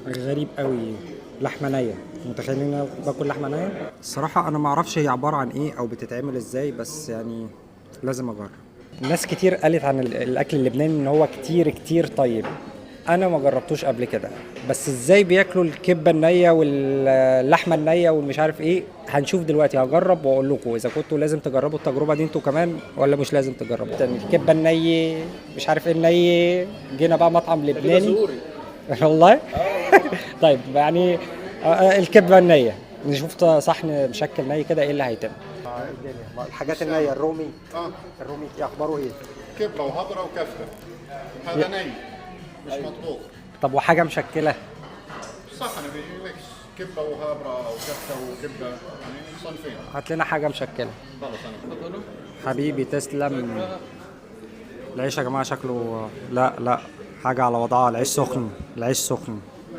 غريب قوي، لحمه نيه. متخيلين ان انا باكل لحمه نيه؟ الصراحة انا ما اعرفش هي عبارة عن ايه او بتتعمل ازاي، بس يعني لازم اجرب. ناس كتير قالت عن الاكل اللبناني ان هو كتير كتير طيب. انا ما جربتوش قبل كده، بس ازاي بياكلوا الكبه النية واللحمة النية والمش عارف ايه؟ هنشوف دلوقتي، هجرب واقول لكم اذا كنتوا لازم تجربوا التجربة دي انتوا كمان ولا مش لازم تجربوا. يعني الكبه النية مش عارف ايه النية. جينا بقى مطعم لبناني والله. طيب يعني الكبه النية، نشوف صحن مشكل ني كده ايه اللي هيتم. الحاجات النية، الرومي. الرومي اخباره ايه؟ كبه وهبره وكفته. هذا ني مش مطبوخ. طب وحاجه مشكلة؟ صحن بيجي mix كبه وهبره او كفته وكبه، يعني صنفين. هات لنا حاجة مشكلة. خلص انا حبيبي تسلم. العيش يا جماعة شكله، لا لا، حاجة على وضعها. العيش سخن، العيش سخن.